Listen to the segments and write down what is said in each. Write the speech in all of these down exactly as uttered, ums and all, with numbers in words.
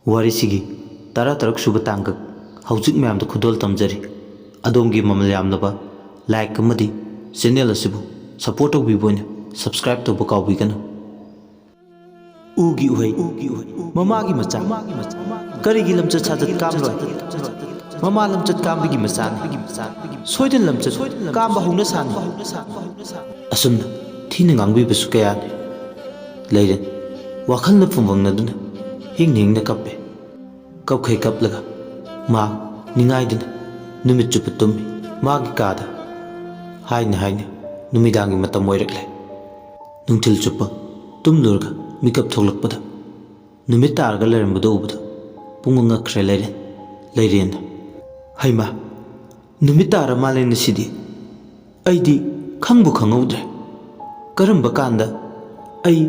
ꯋꯥꯔꯤꯁꯤꯒꯤ ꯇꯔꯥꯇꯔꯨꯛ ꯁꯨꯕ ꯇꯥꯡꯀꯛ ꯍꯧꯖꯤꯛ ꯃꯌꯥꯝꯗ ꯈꯨꯗꯣꯜ ꯇꯝꯖꯔꯤ꯫ ꯑꯗꯣꯝꯒꯤ ꯃꯃꯜ ꯌꯥꯝꯂꯕ like ꯑꯃꯗꯤ channel ꯑꯁꯤꯕꯨ support ꯇꯧꯕꯤꯕ ꯑꯣꯏꯅ subscribe ꯇꯧꯕ ꯀꯥꯎꯕꯤꯒꯅꯨ꯫ ꯎꯒꯤ ꯎꯍꯩ, ꯃꯃꯥꯒꯤ ꯃꯆꯥ꯫ ꯀꯔꯤꯒꯤ ꯂꯝꯆꯠ ꯁꯥꯖꯠ ꯀꯥꯝꯂꯣꯏ? ꯃꯃꯥ ꯂꯝꯆꯠ ꯀꯥꯝꯕꯒꯤ ꯃꯆꯥꯅꯤ꯫ ꯁꯣꯏꯗꯅ ꯂꯝꯆꯠ ꯀꯥꯝꯕ ꯍꯧꯅ ꯁꯥꯅꯤ꯫ ꯑꯁꯨꯝꯅ ꯊꯤꯅ ꯉꯥꯡꯕꯤꯕꯁꯨ ꯀꯌꯥꯅꯤ꯫ ꯂꯩꯔꯦꯟ ꯋꯥꯈꯜꯅ ꯐꯨꯝꯕꯪꯅꯗꯨꯅ ꯍꯤꯡꯅ ꯍꯤꯡꯅ ꯀꯞꯄꯦ꯫ ꯀꯞꯈꯩ ꯀꯞꯂꯒ ꯃꯥ ꯅꯤꯡꯉꯥꯏꯗꯨꯅ ꯅꯨꯃꯤꯠ ꯆꯨꯞꯄ ꯇꯨꯝꯃꯤ꯫ ꯃꯥꯒꯤ ꯀꯥꯗ ꯍꯥꯏꯅ ꯍꯥꯏꯅ ꯅꯨꯃꯤꯗꯥꯡꯒꯤ ꯃꯇꯝ ꯑꯣꯏꯔꯛꯂꯦ꯫ ꯅꯨꯡꯊꯤꯜ ꯆꯨꯞꯄ ꯇꯨꯝꯂꯨꯔꯒ ꯃꯤꯀꯞ ꯊꯣꯛꯂꯛꯄꯗ ꯅꯨꯃꯤꯠ ꯇꯥꯔꯒ ꯂꯩꯔꯝꯕꯗꯨ ꯎꯕꯗ ꯄꯨꯡꯉꯛ ꯉꯛꯈ꯭ꯔꯦ ꯂꯩꯔꯦꯟ꯫ ꯂꯩꯔꯦꯟꯅ, "ꯍꯩꯃꯥ, ꯅꯨꯃꯤꯠ ꯇꯥꯔ ꯃꯥꯜꯂꯦ ꯉꯁꯤꯗꯤ꯫ ꯑꯩꯗꯤ ꯈꯪꯕꯨ ꯈꯪꯍꯧꯗ꯭ꯔꯦ꯫ ꯀꯔꯝꯕ ꯀꯥꯟꯗ ꯑꯩ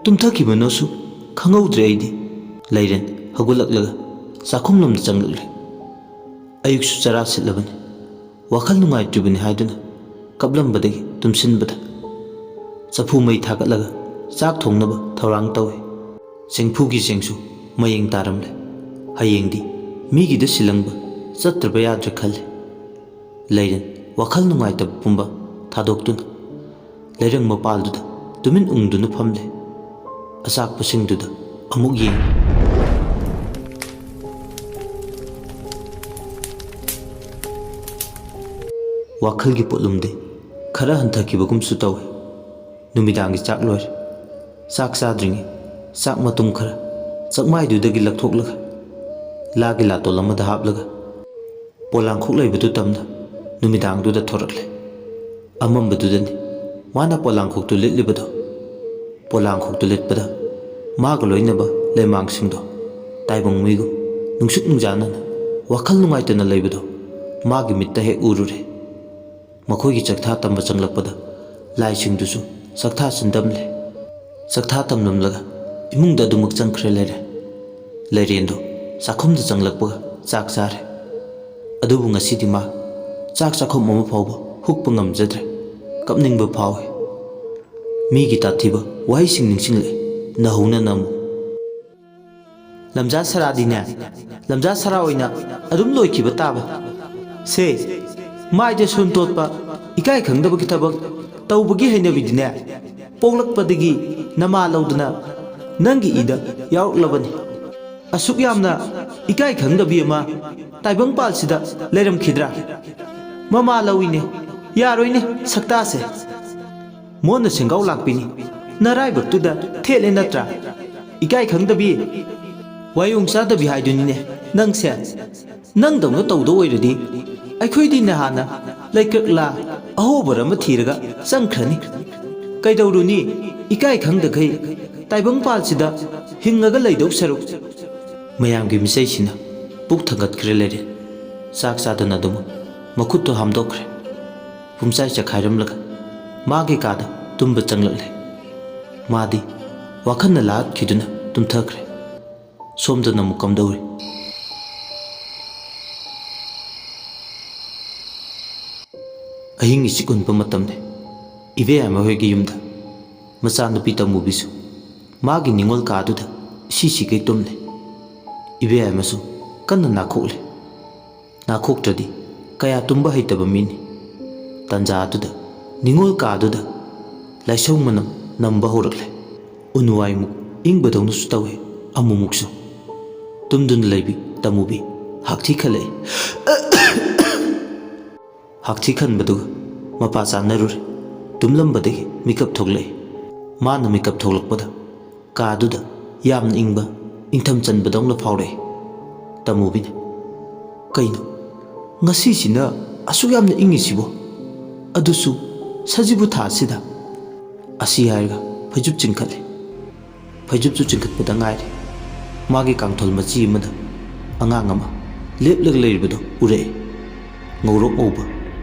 ꯇꯨꯝꯊꯈꯤꯕꯅꯣꯁꯨ ꯈꯪꯍꯧꯗ꯭ꯔꯦ ꯑꯩꯗꯤ꯫" ꯂꯩꯔꯦꯟ ꯍꯧꯒꯠꯂꯛꯂꯒ ꯆꯥꯛꯈꯨꯝꯂꯣꯝꯗ ꯆꯪꯂꯛꯂꯦ꯫ ꯑꯌꯨꯛꯁꯨ ꯆꯔꯥ ꯁꯤꯠꯂꯕꯅꯤ꯫ ꯋꯥꯈꯜ ꯅꯨꯡꯉꯥꯏꯇ꯭ꯔꯤꯕꯅꯤ ꯍꯥꯏꯗꯨꯅ ꯀꯞꯂꯝꯕꯗꯒꯤ ꯇꯨꯝꯁꯤꯟꯕꯗ ꯆꯐꯨ ꯃꯩ ꯊꯥꯒꯠꯂꯒ ꯆꯥꯛ ꯊꯣꯡꯅꯕ ꯊꯧꯔꯥꯡ ꯇꯧꯏ꯫ ꯆꯦꯡꯐꯨꯒꯤ ꯆꯦꯡꯁꯨ ꯃꯌꯦꯡ ꯇꯥꯔꯝꯂꯦ꯫ ꯍꯌꯦꯡꯗꯤ ꯃꯤꯒꯤꯗ ꯁꯤꯜꯂꯪꯕ ꯆꯠꯇ꯭ꯔꯕ ꯌꯥꯗ꯭ꯔꯦ ꯈꯜꯂꯦ꯫ ꯂꯩꯔꯦꯟ ꯋꯥꯈꯜ ꯅꯨꯡꯉꯥꯏꯇꯕ ꯄꯨꯝꯕ ꯊꯥꯗꯣꯛꯇꯨꯅ ꯂꯩꯔꯪ ꯃꯄꯥꯜꯗꯨꯗ ꯇꯨꯃꯤꯟ ꯎꯪꯗꯨꯅ ꯐꯝꯂꯦ꯫ ꯑꯆꯥꯛꯄꯁꯤꯡꯗꯨꯗ ꯑꯃꯨꯛ ꯌꯦꯡ꯫ ꯋꯥꯈꯜꯒꯤ ꯄꯣꯠꯂꯨꯝꯗꯤ ꯈꯔ ꯍꯟꯊꯈꯤꯕꯒꯨꯝꯁꯨ ꯇꯧꯏ꯫ ꯅꯨꯃꯤꯗꯥꯡꯒꯤ ꯆꯥꯛ ꯂꯣꯏꯔꯦ꯫ ꯆꯥꯛ ꯆꯥꯗ꯭ꯔꯤꯉꯩ ꯆꯥꯛ ꯃꯇꯨꯝ ꯈꯔ ꯆꯥꯛꯃꯥꯏꯗꯨꯗꯒꯤ ꯂꯧꯊꯣꯛꯂꯒ ꯂꯥꯒꯤ ꯂꯥꯇꯣꯜ ꯑꯃꯗ ꯍꯥꯞꯂꯒ ꯄꯣꯂꯥꯡꯈꯣꯛ ꯂꯩꯕꯗꯨ ꯇꯝꯅ ꯅꯨꯃꯤꯗꯥꯡꯗꯨꯗ ꯊꯣꯔꯛꯂꯦ꯫ ꯑꯃꯝꯕꯗꯨꯗꯅꯤ ꯃꯥꯅ ꯄꯣꯂꯥꯡꯈꯣꯛꯇꯨ ꯂꯤꯠꯂꯤꯕꯗꯣ꯫ ꯄꯣꯂꯥꯡꯈꯣꯛꯇꯨ ꯂꯤꯠꯄꯗ ꯃꯥꯒ ꯂꯣꯏꯅꯕ ꯂꯩꯃꯥꯡꯁꯤꯡꯗꯣ ꯇꯥꯏꯕꯪ ꯃꯤꯒꯨꯝ ꯅꯨꯡꯁꯤꯠ ꯅꯨꯡꯖꯥꯅꯅ ꯋꯥꯈꯜ ꯅꯨꯡꯉꯥꯏꯇꯅ ꯂꯩꯕꯗꯣ ꯃꯥꯒꯤ ꯃꯤꯠꯇ ꯍꯦꯛ ꯎꯔꯨꯔꯦ꯫ ꯃꯈꯣꯏꯒꯤ ꯆꯥꯛꯊꯥ ꯇꯝꯕ ꯆꯪꯂꯛꯄꯗ ꯂꯥꯏꯁꯤꯡꯗꯨꯁꯨ ꯆꯥꯛꯊꯥ ꯁꯤꯟꯗꯝꯂꯦ꯫ ꯆꯥꯛꯊꯥ ꯇꯝꯂꯝꯂꯒ ꯏꯃꯨꯡꯗ ꯑꯗꯨꯃꯛ ꯆꯪꯈ꯭ꯔꯦ ꯂꯩꯔꯦ꯫ ꯂꯩꯔꯦꯟꯗꯣ ꯆꯥꯛꯈꯨꯝꯗ ꯆꯪꯂꯛꯄꯒ ꯆꯥꯛ ꯆꯥꯔꯦ꯫ ꯑꯗꯨꯕꯨ ꯉꯁꯤꯗꯤ ꯃꯥ ꯆꯥꯛ ꯆꯥꯛꯈꯨꯝ ꯑꯃ ꯐꯥꯎꯕ ꯍꯨꯛꯄ ꯉꯝꯖꯗ꯭ꯔꯦ꯫ ꯀꯞꯅꯤꯡꯕ ꯐꯥꯎꯏ꯫ ꯃꯤꯒꯤ ꯇꯥꯊꯤꯕ ꯋꯥꯍꯩꯁꯤꯡ ꯅꯤꯡꯁꯤꯡꯂꯛꯏ ꯅꯧꯍꯧꯅꯅ ꯑꯃꯨꯛ꯫ ꯂꯝꯖꯥ ꯁꯔꯥꯗꯤꯅꯦ, ꯂꯝꯖꯥ ꯁꯔꯥ ꯑꯣꯏꯅ ꯑꯗꯨꯝ ꯂꯣꯏꯈꯤꯕ ꯇꯥꯕ꯫ ꯁꯦ, ꯃꯥꯏꯗ ꯁꯨꯟ ꯇꯣꯠꯄ, ꯏꯀꯥꯏ ꯈꯪꯗꯕꯒꯤ ꯊꯕꯛ ꯇꯧꯕꯒꯤ ꯍꯩꯅꯕꯤꯗꯤꯅꯦ, ꯄꯣꯛꯂꯛꯄꯗꯒꯤ ꯅꯃꯥ ꯂꯧꯗꯅ ꯅꯪꯒꯤ ꯏꯗ ꯌꯥꯎꯔꯛꯂꯕꯅꯤ꯫ ꯑꯁꯨꯛ ꯌꯥꯝꯅ ꯏꯀꯥꯏ ꯈꯪꯗꯕꯤ ꯑꯃ ꯇꯥꯏꯕꯪꯄꯥꯜꯁꯤꯗ ꯂꯩꯔꯝꯈꯤꯗ꯭ꯔꯥ? ꯃꯃꯥ ꯂꯧꯏꯅꯦ, ꯌꯥꯔꯣꯏꯅꯦ ꯁꯛꯇꯥꯁꯦ꯫ ꯃꯣꯟꯅ ꯁꯦꯡꯒꯥꯎ ꯂꯥꯛꯄꯤꯅꯤ, ꯅꯔꯥꯏꯕꯛꯇꯨꯗ ꯊꯦꯠꯂꯦ ꯅꯠꯇ꯭ꯔꯥ? ꯏꯀꯥꯏ ꯈꯪꯗꯕꯤ, ꯋꯥꯌꯣꯡ ꯆꯥꯗꯕꯤ ꯍꯥꯏꯗꯨꯅꯤꯅꯦ ꯅꯪꯁꯦ꯫ ꯅꯪꯗꯧꯅ ꯇꯧꯗꯧ ꯑꯣꯏꯔꯗꯤ ꯑꯩꯈꯣꯏꯗꯤ ꯅꯍꯥꯟꯅ ꯂꯩꯀ꯭ꯔꯛꯂꯥ ꯑꯍꯣꯕꯔ ꯑꯃ ꯊꯤꯔꯒ ꯆꯪꯈ꯭ꯔꯅꯤ꯫ ꯀꯩꯗꯧꯔꯨꯅꯤ, ꯏꯀꯥꯏ ꯈꯪꯗꯈꯩ ꯇꯥꯏꯕꯪꯄꯥꯜꯁꯤꯗ ꯍꯤꯡꯉꯒ ꯂꯩꯗꯧ ꯁꯔꯨꯛ꯫ ꯃꯌꯥꯝꯒꯤ ꯃꯤꯆꯩꯁꯤꯅ ꯄꯨꯛ ꯊꯥꯡꯒꯠꯈ꯭ꯔꯦ ꯂꯩꯔꯦ꯫ ꯆꯥꯛ ꯆꯥꯗꯅ ꯑꯗꯨꯃꯛ ꯃꯈꯨꯠꯇꯣ ꯍꯥꯝꯗꯣꯛꯈ꯭ꯔꯦ꯫ ꯄꯨꯝꯆꯥꯏ ꯆꯈꯥꯏꯔꯝꯂꯒ ꯃꯥꯒꯤ ꯀꯥꯗ ꯇꯨꯝꯕ ꯆꯪꯂꯛꯂꯦ꯫ ꯃꯥꯗꯤ ꯋꯥꯈꯜꯅ ꯂꯥꯍꯠꯈꯤꯗꯨꯅ ꯇꯨꯝꯊꯈ꯭ꯔꯦ꯫ ꯁꯣꯝꯗꯅ ꯑꯃꯨꯛ ꯀꯝꯗꯧꯔꯤ? ꯑꯍꯤꯡ ꯏꯆꯤꯛ ꯎꯟꯕ ꯃꯇꯝꯅꯤ꯫ ꯏꯕꯦꯝꯃ ꯍꯣꯏꯒꯤ ꯌꯨꯝꯗ ꯃꯆꯥꯅꯨꯄꯤ ꯇꯃꯨꯕꯤꯁꯨ ꯃꯥꯒꯤ ꯅꯤꯡꯉꯣꯜ ꯀꯥꯗꯨꯗ ꯏꯁꯤ ꯁꯤꯒꯩ ꯇꯨꯝꯂꯤ꯫ ꯏꯕꯦꯝꯃꯁꯨ ꯀꯟꯅ ꯅꯥꯈꯣꯛꯂꯤ꯫ ꯅꯥꯈꯣꯛꯇ꯭ꯔꯗꯤ ꯀꯌꯥ ꯇꯨꯝꯕ ꯍꯩꯇꯕ ꯃꯤꯅꯤ꯫ ꯇꯟꯖꯥ ꯑꯗꯨꯗ ꯅꯤꯡꯉꯣꯜ ꯀꯥꯗꯨꯗ ꯂꯥꯏꯁꯧ ꯃꯅꯝ ꯅꯝꯕ ꯍꯧꯔꯛꯂꯦ꯫ ꯎꯟꯋꯥꯏꯃꯨꯛ ꯏꯪꯕꯗꯧꯅꯁꯨ ꯇꯧꯏ꯫ ꯑꯃꯨꯛꯃꯨꯛꯁꯨ ꯇꯨꯝꯗꯨꯅ ꯂꯩꯕꯤ ꯇꯃꯨꯕꯤ ꯍꯥꯛꯊꯤ ꯈꯜꯂꯛꯏ꯫ ꯍꯥꯛꯊꯤ ꯈꯟꯕꯗꯨꯒ ꯃꯄꯥ ꯆꯥꯅꯔꯨꯔꯦ꯫ ꯇꯨꯝꯂꯝꯕꯗꯒꯤ ꯃꯤꯀꯞ ꯊꯣꯛꯂꯛꯏ꯫ ꯃꯥꯅ ꯃꯤꯀꯞ ꯊꯣꯛꯂꯛꯄꯗ ꯀꯥꯗꯨꯗ ꯌꯥꯝꯅ ꯏꯪꯕ, ꯏꯪꯊꯝ ꯆꯟꯕꯗꯧꯅ ꯐꯥꯎꯔꯛꯏ꯫ ꯇꯃꯨꯕꯤꯅ, "ꯀꯩꯅꯣ, ꯉꯁꯤꯁꯤꯅ ꯑꯁꯨꯛ ꯌꯥꯝꯅ ꯏꯪꯉꯤꯁꯤꯕꯣ? ꯑꯗꯨꯁꯨ ꯁꯖꯤꯕꯨ ꯊꯥꯁꯤꯗ?" ꯑꯁꯤ ꯍꯥꯏꯔꯒ ꯐꯩꯖꯨꯞ ꯆꯤꯡꯈꯠꯂꯦ꯫ ꯐꯩꯖꯨꯞꯁꯨ ꯆꯤꯡꯈꯠꯄꯗ ꯉꯥꯏꯔꯤ꯫ ꯃꯥꯒꯤ ꯀꯥꯡꯊꯣꯜ ꯃꯆꯤ ꯑꯃꯗ ꯑꯉꯥꯡ ꯑꯃ ꯂꯦꯞꯂꯒ ꯂꯩꯔꯤꯕꯗꯨ ꯎꯔꯛꯏ꯫ ꯉꯧꯔꯣꯛ ꯉꯧꯕ,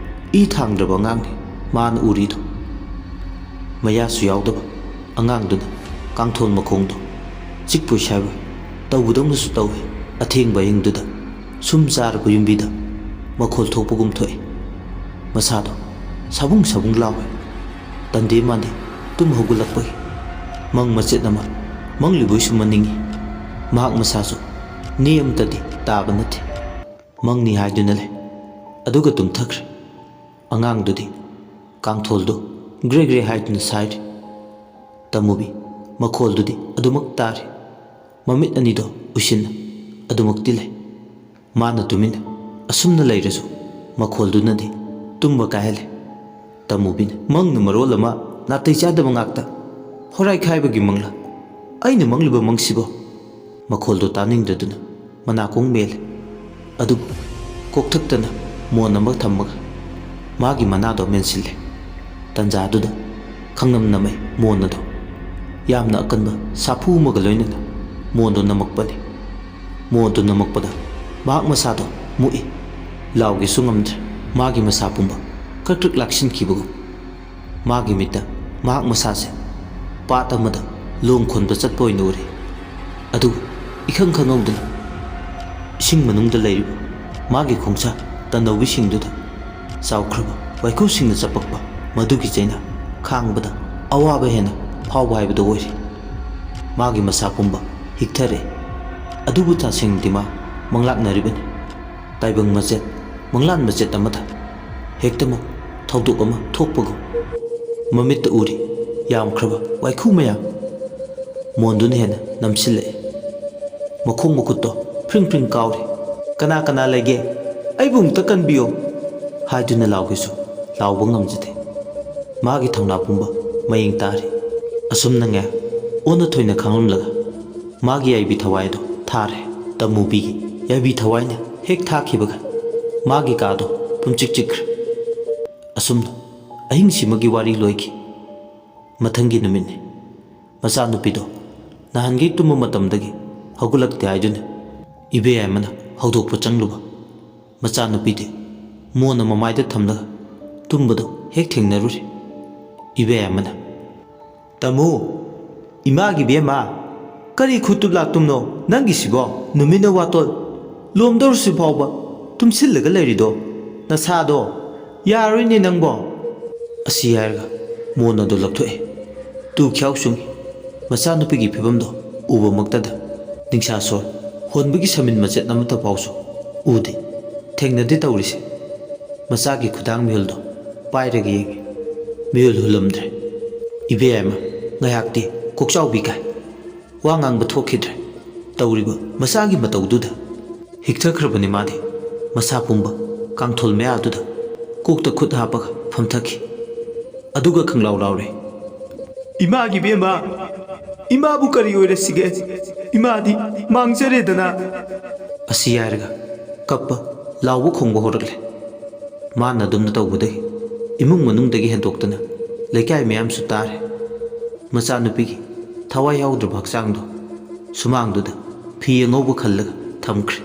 ꯏ ꯊꯥꯡꯗ꯭ꯔꯕ ꯑꯉꯥꯡꯅꯤ ꯃꯥꯅ ꯎꯔꯤꯗꯨ꯫ ꯃꯌꯥꯁꯨ ꯌꯥꯎꯗꯕ ꯑꯉꯥꯡꯗꯨꯅ ꯀꯥꯡꯊꯣꯜ ꯃꯈꯣꯡꯗꯣ ꯆꯤꯛꯄꯣꯏ ꯁꯥꯏꯕꯣꯏ ꯇꯧꯕꯗꯧꯅꯁꯨ ꯇꯧꯏ꯫ ꯑꯊꯦꯡꯕ ꯑꯍꯤꯡꯗꯨꯗ ꯁꯨꯝ ꯆꯥꯔꯕ ꯌꯨꯝꯕꯤꯗ ꯃꯈꯣꯜ ꯊꯣꯛꯄꯒꯨꯝ ꯊꯣꯛꯏ꯫ ꯃꯁꯥꯗꯣ ꯁꯥꯕꯨꯡ ꯁꯥꯕꯨꯡ ꯂꯥꯎꯏ꯫ ꯇꯟꯗꯦ ꯃꯥꯟꯗꯦ ꯇꯨꯝ ꯍꯧꯒꯠꯂꯛꯄꯒꯤ ꯃꯪ ꯃꯆꯦꯠ ꯑꯃ ꯃꯪꯂꯤꯕꯣꯏꯁꯨ ꯃꯅꯤꯡꯏ꯫ ꯃꯍꯥꯛ ꯃꯁꯥꯁꯨ ꯅꯦ ꯑꯃꯠꯇꯗꯤ ꯇꯥꯕ ꯅꯠꯇꯦ꯫ ꯃꯪꯅꯤ ꯍꯥꯏꯗꯨꯅ ꯂꯩ, ꯑꯗꯨꯒ ꯇꯨꯝꯊꯈ꯭ꯔꯦ꯫ ꯑꯉꯥꯡꯗꯨꯗꯤ ꯀꯥꯡꯊꯣꯜꯗꯨ ꯒ꯭ꯔꯦ ꯒ꯭ꯔꯦ ꯍꯥꯏꯗꯨꯅ ꯁꯥꯏꯔꯤ꯫ ꯇꯃꯨꯕꯤ ꯃꯈꯣꯜꯗꯨꯗꯤ ꯑꯗꯨꯃꯛ ꯇꯥꯔꯤ꯫ ꯃꯃꯤꯠ ꯑꯅꯤꯗꯣ ꯎꯏꯁꯤꯟꯅ ꯑꯗꯨꯃꯛꯇꯤ ꯂꯩ꯫ ꯃꯥꯅ ꯇꯨꯃꯤꯟꯅ ꯑꯁꯨꯝꯅ ꯂꯩꯔꯁꯨ ꯃꯈꯣꯜꯗꯨꯅꯗꯤ ꯇꯨꯝꯕ ꯀꯥꯏꯍꯜꯂꯦ꯫ ꯇꯃꯨꯕꯤꯅ ꯃꯪꯅ ꯃꯔꯣꯜ ꯑꯃ ꯅꯥꯇꯩ ꯆꯥꯗꯕ ꯉꯥꯛꯇ꯫ ꯍꯣꯔꯥꯏ ꯈꯥꯏꯕꯒꯤ ꯃꯪꯂꯥ? ꯑꯩꯅ ꯃꯪꯂꯤꯕ ꯃꯪꯁꯤꯕꯣ? ꯃꯈꯣꯜꯗꯨ ꯇꯥꯅꯤꯡꯗꯗꯨꯅ ꯃꯅꯥꯀꯣꯡ ꯃꯦꯜꯂꯦ꯫ ꯑꯗꯨꯕꯨ ꯀꯣꯛꯊꯛꯇꯅ ꯃꯣꯟ ꯑꯃ ꯊꯝꯃꯒ ꯃꯥꯒꯤ ꯃꯅꯥꯗꯣ ꯃꯦꯟꯁꯤꯜꯂꯦ꯫ ꯇꯟꯖꯥꯗꯨꯗ ꯈꯪꯅꯝ ꯅꯝꯃꯦ ꯃꯣꯟ ꯑꯗꯣ꯫ ꯌꯥꯝꯅ ꯑꯀꯟꯕ ꯁꯥꯐꯨ ꯑꯃꯒ ꯂꯣꯏꯅꯅ ꯃꯣꯟꯗꯣ ꯅꯝꯃꯛꯄꯅꯤ꯫ ꯃꯣꯟꯗꯣ ꯅꯝꯃꯛꯄꯗ ꯃꯍꯥꯛ ꯃꯁꯥꯗꯣ ꯃꯨꯛꯏ꯫ ꯂꯥꯎꯒꯦꯁꯨ ꯉꯝꯗ꯭ꯔꯦ꯫ ꯃꯥꯒꯤ ꯃꯁꯥ ꯄꯨꯝꯕ ꯀ꯭ꯔꯛ ꯀ꯭ꯔꯛ ꯂꯥꯛꯁꯤꯟꯈꯤꯕꯒꯨꯝ꯫ ꯃꯥꯒꯤ ꯃꯤꯠꯇ ꯃꯍꯥꯛ ꯃꯁꯥꯁꯦ ꯄꯥꯠ ꯑꯃꯗ ꯂꯣꯡ ꯈꯣꯟꯕ ꯆꯠꯄ ꯑꯣꯏꯅ ꯎꯔꯦ꯫ ꯑꯗꯨꯕꯨ ꯏꯈꯪ ꯈꯪꯍꯧꯗꯅ ꯏꯁꯤꯡ ꯃꯅꯨꯡꯗ ꯂꯩꯔꯤꯕ ꯃꯥꯒꯤ ꯈꯣꯡꯁꯥ ꯇꯟꯗꯧꯕꯤꯁꯤꯡꯗꯨꯗ ꯆꯥꯎꯈ꯭ꯔꯕ ꯋꯥꯏꯈꯨꯁꯤꯡꯅ ꯆꯄꯛꯄ ꯃꯗꯨꯒꯤ ꯆꯩꯅꯥ ꯈꯥꯡꯕꯗ ꯑꯋꯥꯕ ꯍꯦꯟꯅ ꯐꯥꯎꯕ ꯍꯥꯏꯕꯗꯨ ꯑꯣꯏꯔꯦ꯫ ꯃꯥꯒꯤ ꯃꯁꯥ ꯄꯨꯝꯕ ꯍꯤꯛꯊꯔꯦ꯫ ꯑꯗꯨꯕꯨ ꯇꯁꯦꯡꯅꯗꯤ ꯃꯥ ꯃꯪꯂꯥꯛꯅꯔꯤꯕꯅꯤ꯫ ꯇꯥꯏꯕꯪ ꯃꯆꯦꯠ, ꯃꯪꯂꯥꯟ ꯃꯆꯦꯠ ꯑꯃꯗ ꯍꯦꯛꯇꯃꯛ ꯊꯧꯗꯣꯛ ꯑꯃ ꯊꯣꯛꯄꯒꯨꯝ꯫ ꯃꯃꯤꯠꯇ ꯎꯔꯤ ꯌꯥꯝꯈ꯭ꯔꯕ ꯋꯥꯏꯈꯨ ꯃꯌꯥꯝ꯫ ꯃꯣꯟꯗꯨꯅ ꯍꯦꯟꯅ ꯅꯝꯁꯤꯜꯂꯛꯏ꯫ ꯃꯈꯣꯡ ꯃꯈꯨꯠꯇꯣ ꯐ꯭ꯔꯤꯡ ꯐ꯭ꯔꯤꯡ ꯀꯥꯎꯔꯤ꯫ "ꯀꯅꯥ ꯀꯅꯥ ꯂꯩꯒꯦ? ꯑꯩꯕꯨ ꯑꯃꯨꯛꯇ ꯀꯟꯕꯤꯌꯣ!" ꯍꯥꯏꯗꯨꯅ ꯂꯥꯎꯒꯦꯁꯨ ꯂꯥꯎꯕ ꯉꯝꯖꯗꯦ꯫ ꯃꯥꯒꯤ ꯊꯧꯅꯥ ꯄꯨꯝꯕ ꯃꯌꯦꯡ ꯇꯥꯔꯤ꯫ ꯑꯁꯨꯝꯅ ꯉꯥꯏꯍꯥꯛ ꯑꯣꯟꯅ ꯊꯣꯏꯅ ꯈꯥꯡꯂꯝꯂꯒ ꯃꯥꯒꯤ ꯌꯥꯏꯕꯤ ꯊꯋꯥꯏ ꯑꯗꯨ ꯊꯥꯔꯦ꯫ ꯇꯃꯨꯕꯤꯒꯤ ꯌꯥꯏꯕꯤ ꯊꯋꯥꯏꯅ ꯍꯦꯛ ꯊꯥꯈꯤꯕꯒ ꯃꯥꯒꯤ ꯀꯥꯗꯣ ꯄꯨꯝꯆꯤꯛ ꯆꯤꯛꯈ꯭ꯔꯦ꯫ ꯑꯁꯨꯝꯅ ꯑꯍꯤꯡꯁꯤꯃꯒꯤ ꯋꯥꯔꯤ ꯂꯣꯏꯈꯤ꯫ ꯃꯊꯪꯒꯤ ꯅꯨꯃꯤꯠꯅꯤ꯫ ꯃꯆꯥꯅꯨꯄꯤꯗꯣ ꯅꯍꯥꯟꯒꯩ ꯇꯨꯝꯕ ꯃꯇꯝꯗꯒꯤ ꯍꯧꯒꯠꯂꯛꯇꯦ ꯍꯥꯏꯗꯨꯅ ꯏꯕꯦꯌꯥꯏꯃꯅ ꯍꯧꯗꯣꯛꯄ ꯆꯪꯂꯨꯕ꯫ ꯃꯆꯥꯅꯨꯄꯤꯗꯤ ꯃꯣꯟꯅ ꯃꯃꯥꯏꯗ ꯊꯝꯂꯒ ꯇꯨꯝꯕꯗꯣ ꯍꯦꯛ ꯊꯦꯡꯅꯔꯨꯔꯦ꯫ ꯏꯕꯦꯌꯥꯏꯃꯅ, "ꯇꯥꯃꯣ, ꯏꯃꯥꯒꯤ ꯕꯦꯝꯃ, ꯀꯔꯤ ꯈꯨꯇꯨꯞ ꯂꯥꯛꯇꯨꯝꯅꯣ ꯅꯪꯒꯤꯁꯤꯕꯣ? ꯅꯨꯃꯤꯠꯅ ꯋꯥꯇꯣꯜ ꯂꯣꯝꯗꯧꯔꯁꯤ ꯐꯥꯎꯕ ꯇꯨꯝꯁꯤꯜꯂꯒ ꯂꯩꯔꯤꯗꯣ ꯅꯁꯥꯗꯣ ꯌꯥꯔꯣꯏꯅꯦ ꯅꯪꯕꯣ!" ꯑꯁꯤ ꯍꯥꯏꯔꯒ ꯃꯣꯟ ꯑꯗꯨ ꯂꯧꯊꯣꯛꯑꯦ꯫ ꯇꯨ ꯈ꯭ꯌꯥꯎ ꯆꯨꯡꯉꯤ꯫ ꯃꯆꯥꯅꯨꯄꯤꯒꯤ ꯐꯤꯕꯝꯗꯣ ꯎꯕꯃꯛꯇꯗ ꯅꯤꯡꯁꯥ ꯁꯣꯔ ꯍꯣꯟꯕꯒꯤ ꯁꯃꯤꯟ ꯃꯆꯦꯠ ꯑꯃꯠꯇ ꯐꯥꯎꯁꯨ ꯎꯗꯦ꯫ ꯊꯦꯡꯅꯗꯦ ꯇꯧꯔꯤꯁꯦ꯫ ꯃꯆꯥꯒꯤ ꯈꯨꯗꯥꯡ ꯃꯤꯍꯨꯜꯗꯣ ꯄꯥꯏꯔꯒ ꯌꯦꯡꯉꯤ꯫ ꯃꯤꯍꯨꯜ ꯍꯨꯜꯂꯝꯗ꯭ꯔꯦ꯫ ꯏꯕꯦꯝꯃ, ꯉꯥꯏꯍꯥꯛꯇꯤ ꯀꯣꯛꯆꯥꯎꯕꯤ ꯀꯥꯏ꯫ ꯋꯥ ꯉꯥꯡꯕ ꯊꯣꯛꯈꯤꯗ꯭ꯔꯦ꯫ ꯇꯧꯔꯤꯕ ꯃꯆꯥꯒꯤ ꯃꯇꯧꯗꯨꯗ ꯍꯤꯛꯊꯈ꯭ꯔꯕꯅꯤ ꯃꯥꯗꯤ꯫ ꯃꯁꯥ ꯄꯨꯝꯕ ꯀꯥꯡꯊꯣꯜ ꯃꯌꯥꯗꯨꯗ ꯀꯣꯛꯇ ꯈꯨꯠ ꯍꯥꯞꯄꯒ ꯐꯝꯊꯈꯤ꯫ ꯑꯗꯨꯒ ꯈꯪꯂꯥꯎ ꯂꯥꯎꯔꯦ꯫ "ꯏꯃꯥꯒꯤ ꯕꯦꯝꯃ, ꯏꯃꯥꯕꯨ ꯀꯔꯤ ꯑꯣꯏꯔꯁꯤꯒꯦ? ꯏꯃꯥꯗꯤ ꯃꯥꯡꯖꯔꯦꯗꯅ!" ꯑꯁꯤ ꯍꯥꯏꯔꯒ ꯀꯞꯄ, ꯂꯥꯎꯕ ꯈꯣꯡꯕ ꯍꯧꯔꯛꯂꯦ꯫ ꯃꯥꯅ ꯑꯗꯨꯝꯅ ꯇꯧꯕꯗꯒꯤ ꯏꯃꯨꯡ ꯃꯅꯨꯡꯗꯒꯤ ꯍꯦꯟꯗꯣꯛꯇꯅ ꯂꯩꯀꯥꯏ ꯃꯌꯥꯝꯁꯨ ꯇꯥꯔꯦ꯫ ꯃꯆꯥꯅꯨꯄꯤꯒꯤ ꯊꯋꯥꯏ ꯌꯥꯎꯗ꯭ꯔꯕ ꯍꯛꯆꯥꯡꯗꯣ ꯁꯨꯃꯥꯡꯗꯨꯗ ꯐꯤ ꯑꯉꯧꯕ ꯈꯜꯂꯒ ꯊꯝꯈ꯭ꯔꯦ꯫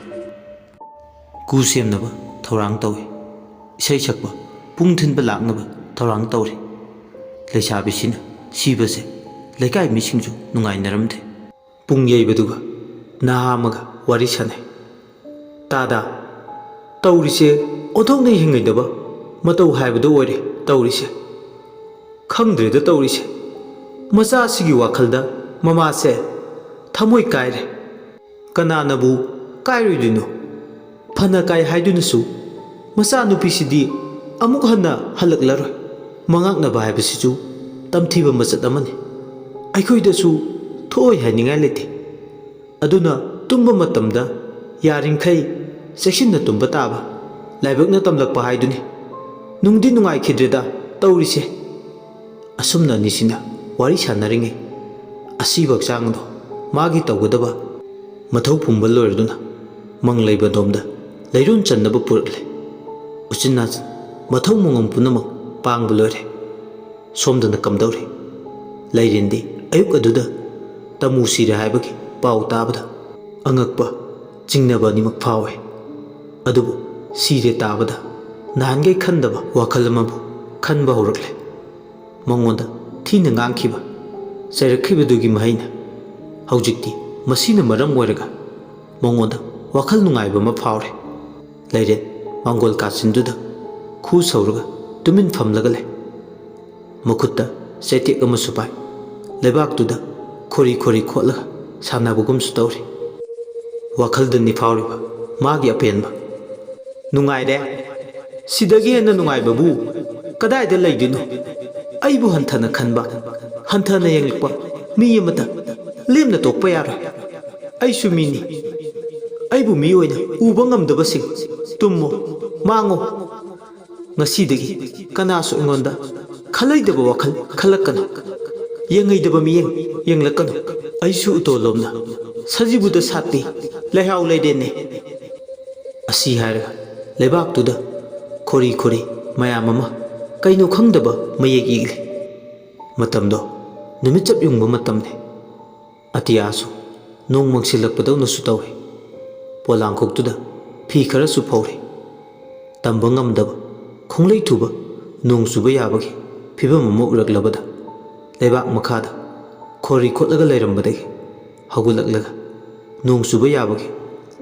ꯀꯨ ꯁꯦꯝꯅꯕ ꯊꯧꯔꯥꯡ ꯇꯧꯏ꯫ ꯏꯁꯩ ꯁꯛꯄ, ꯄꯨꯡ ꯊꯤꯟꯕ ꯂꯥꯛꯅꯕ ꯊꯧꯔꯥꯡ ꯇꯧꯔꯤ꯫ ꯂꯩꯁꯥꯕꯤꯁꯤꯅ ꯁꯤꯕꯁꯦ ꯂꯩꯀꯥꯏ ꯃꯤꯁꯤꯡꯁꯨ ꯅꯨꯡꯉꯥꯏꯅꯔꯝꯗꯦ꯫ ꯄꯨꯡ ꯌꯩꯕꯗꯨꯒ ꯅꯍꯥ ꯑꯃꯒ ꯋꯥꯔꯤ ꯁꯥꯟꯅꯩ꯫ "ꯇꯥꯗ, ꯇꯧꯔꯤꯁꯦ ꯑꯣꯟꯊꯣꯛꯅ ꯌꯦꯡꯉꯩꯗꯕ ꯃꯇꯧ ꯍꯥꯏꯕꯗꯨ ꯑꯣꯏꯔꯦ ꯇꯧꯔꯤꯁꯦ꯫ ꯈꯪꯗ꯭ꯔꯦꯗ ꯇꯧꯔꯤꯁꯦ꯫ ꯃꯆꯥꯁꯤꯒꯤ ꯋꯥꯈꯜꯗ ꯃꯃꯥꯁꯦ ꯊꯃꯣꯏ ꯀꯥꯏꯔꯦ꯫ ꯀꯅꯥꯅꯕꯨ ꯀꯥꯏꯔꯣꯏꯗꯣꯏꯅꯣ? ꯐꯅ ꯀꯥꯏ ꯍꯥꯏꯗꯨꯅꯁꯨ ꯃꯆꯥꯅꯨꯄꯤꯁꯤꯗꯤ ꯑꯃꯨꯛ ꯍꯟꯅ ꯍꯜꯂꯛꯂꯔꯣꯏ꯫ ꯃꯉꯥꯛꯅꯕ ꯍꯥꯏꯕꯁꯤꯁꯨ ꯇꯝꯊꯤꯕ ꯃꯆꯠ ꯑꯃꯅꯤ꯫ ꯑꯩꯈꯣꯏꯗꯁꯨ ꯊꯣꯛꯑꯣꯏ ꯍꯥꯏꯅꯤꯡꯉꯥꯏ ꯂꯩꯇꯦ꯫ ꯑꯗꯨꯅ ꯇꯨꯝꯕ ꯃꯇꯝꯗ ꯌꯥꯔꯤꯈꯩ ꯆꯦꯛꯁꯤꯟꯅ ꯇꯨꯝꯕ ꯇꯥꯕ꯫ ꯂꯥꯏꯕꯛꯅ ꯇꯝꯂꯛꯄ ꯍꯥꯏꯗꯨꯅꯤ꯫ ꯅꯨꯡꯗꯤ ꯅꯨꯡꯉꯥꯏꯈꯤꯗ꯭ꯔꯦꯗ ꯇꯧꯔꯤꯁꯦ꯫" ꯑꯁꯨꯝꯅ ꯑꯅꯤꯁꯤꯅ ꯋꯥꯔꯤ ꯁꯥꯟꯅꯔꯤꯉꯩ, ꯑꯁꯤꯕ ꯍꯛꯆꯥꯡꯗꯣ ꯃꯥꯒꯤ ꯇꯧꯒꯗꯕ ꯃꯊꯧ ꯄꯨꯝꯕ ꯂꯣꯏꯔꯗꯨꯅ ꯃꯪ ꯂꯩꯕ ꯑꯗꯣꯝꯗ ꯂꯩꯔꯣꯟ ꯆꯟꯅꯕ ꯄꯨꯔꯛꯂꯦ꯫ ꯎꯆꯤꯟ ꯅꯥꯆꯤꯟ ꯃꯊꯧ ꯃꯉꯝ ꯄꯨꯝꯅꯃꯛ ꯄꯥꯡꯕ ꯂꯣꯏꯔꯦ꯫ ꯁꯣꯝꯗꯅ ꯀꯝꯗꯧꯔꯤ? ꯂꯩꯔꯦꯟꯗꯤ ꯑꯌꯨꯛ ꯑꯗꯨꯗ ꯇꯃꯨ ꯁꯤꯔꯦ ꯍꯥꯏꯕꯒꯤ ꯄꯥꯎ ꯇꯥꯕꯗ ꯑꯉꯛꯄ, ꯆꯤꯡꯅꯕ ꯑꯅꯤꯃꯛ ꯐꯥꯎꯏ꯫ ꯑꯗꯨꯕꯨ ꯁꯤꯔꯦ ꯇꯥꯕꯗ ꯅꯍꯥꯟꯈꯩ ꯈꯟꯗꯕ ꯋꯥꯈꯜ ꯑꯃꯕꯨ ꯈꯟꯕ ꯍꯧꯔꯛꯂꯦ꯫ ꯃꯉꯣꯟꯗ ꯊꯤꯅ ꯉꯥꯡꯈꯤꯕ, ꯆꯩꯔꯛꯈꯤꯕꯗꯨꯒꯤ ꯃꯍꯩꯅ ꯍꯧꯖꯤꯛꯇꯤ ꯃꯁꯤꯅ ꯃꯔꯝ ꯑꯣꯏꯔꯒ ꯃꯉꯣꯟꯗ ꯋꯥꯈꯜ ꯅꯨꯡꯉꯥꯏꯕ ꯑꯃ ꯐꯥꯎꯔꯦ꯫ ꯂꯩꯔꯦꯟ ꯃꯥꯡꯒꯣꯜ ꯀꯥꯆꯤꯟꯗꯨꯗ ꯈꯨ ꯁꯧꯔꯒ ꯇꯨꯃꯤꯟ ꯐꯝꯂꯒ ꯂꯩ꯫ ꯃꯈꯨꯠꯇ ꯆꯩꯇꯦꯛ ꯑꯃꯁꯨ ꯄꯥꯏ꯫ ꯂꯩꯕꯥꯛꯇꯨꯗ ꯈꯣꯔꯤ ꯈꯣꯔꯤ ꯈꯣꯠꯂꯒ ꯁꯥꯟꯅꯕꯒꯨꯝꯁꯨ ꯇꯧꯔꯤ꯫ ꯋꯥꯈꯜꯗꯅꯤ ꯐꯥꯎꯔꯤꯕ ꯃꯥꯒꯤ ꯑꯄꯦꯟꯕ꯫ "ꯅꯨꯡꯉꯥꯏꯔꯦ꯫ ꯁꯤꯗꯒꯤ ꯍꯦꯟꯅ ꯅꯨꯡꯉꯥꯏꯕꯕꯨ ꯀꯗꯥꯏꯗ ꯂꯩꯗꯣꯏꯅꯣ? ꯑꯩꯕꯨ ꯍꯟꯊꯅ ꯈꯟꯕ, ꯍꯟꯊꯅ ꯌꯦꯡꯂꯛꯄ ꯃꯤ ꯑꯃꯇ ꯂꯦꯝꯅ ꯇꯣꯛꯄ ꯌꯥꯔꯣꯏ꯫ ꯑꯩꯁꯨ ꯃꯤꯅꯤ꯫ ꯑꯩꯕꯨ ꯃꯤ ꯑꯣꯏꯅ ꯎꯕ ꯉꯝꯗꯕꯁꯤꯡ, ꯇꯨꯝꯃꯣ, ꯃꯥꯡꯉꯣ꯫ ꯉꯁꯤꯗꯒꯤ ꯀꯅꯥꯁꯨ ꯑꯩꯉꯣꯟꯗ ꯈꯜꯂꯩꯗꯕ ꯋꯥꯈꯜ ꯈꯜꯂꯛꯀꯅꯨ, ꯌꯦꯡꯉꯩꯗꯕ ꯃꯤꯠꯌꯦꯡ ꯌꯦꯡꯂꯛꯀꯅꯨ꯫ ꯑꯩꯁꯨ ꯎꯇꯣꯜꯂꯣꯝꯅ ꯁꯖꯤꯕꯨꯗ ꯁꯥꯠꯄꯤ ꯂꯩꯍꯥꯎ ꯂꯩꯔꯦꯅꯦ"꯫ ꯑꯁꯤ ꯍꯥꯏꯔꯒ ꯂꯩꯕꯥꯛꯇꯨꯗ ꯈꯣꯔꯤ ꯈꯣꯔꯤ ꯃꯌꯥꯝ ꯑꯃ ꯀꯩꯅꯣ ꯈꯪꯗꯕ ꯃꯌꯦꯛ ꯏꯛꯂꯤ꯫ ꯃꯇꯝꯗꯣ ꯅꯨꯃꯤꯠ ꯆꯞ ꯌꯨꯡꯕ ꯃꯇꯝꯅꯤ꯫ ꯑꯇꯤꯌꯥꯁꯨ ꯅꯣꯡ ꯃꯪꯁꯤꯜꯂꯛꯄꯗꯧꯅꯁꯨ ꯇꯧꯏ꯫ ꯄꯣꯂꯥꯡꯈꯣꯛꯇꯨꯗ ꯐꯤ ꯈꯔꯁꯨ ꯐꯧꯔꯤ꯫ ꯇꯝꯕ ꯉꯝꯗꯕ ꯈꯣꯡꯂꯩ ꯊꯨꯕ ꯅꯣꯡ ꯆꯨꯕ ꯌꯥꯕꯒꯤ ꯐꯤꯕꯝ ꯑꯃ ꯎꯔꯛꯂꯕꯗ, ꯂꯩꯕꯥꯛ ꯃꯈꯥꯗ ꯈꯣꯔꯤ ꯈꯣꯠꯂꯒ ꯂꯩꯔꯝꯕꯗꯒꯤ ꯍꯧꯒꯠꯂꯛꯂꯒ ꯅꯣꯡ ꯆꯨꯕ ꯌꯥꯕꯒꯤ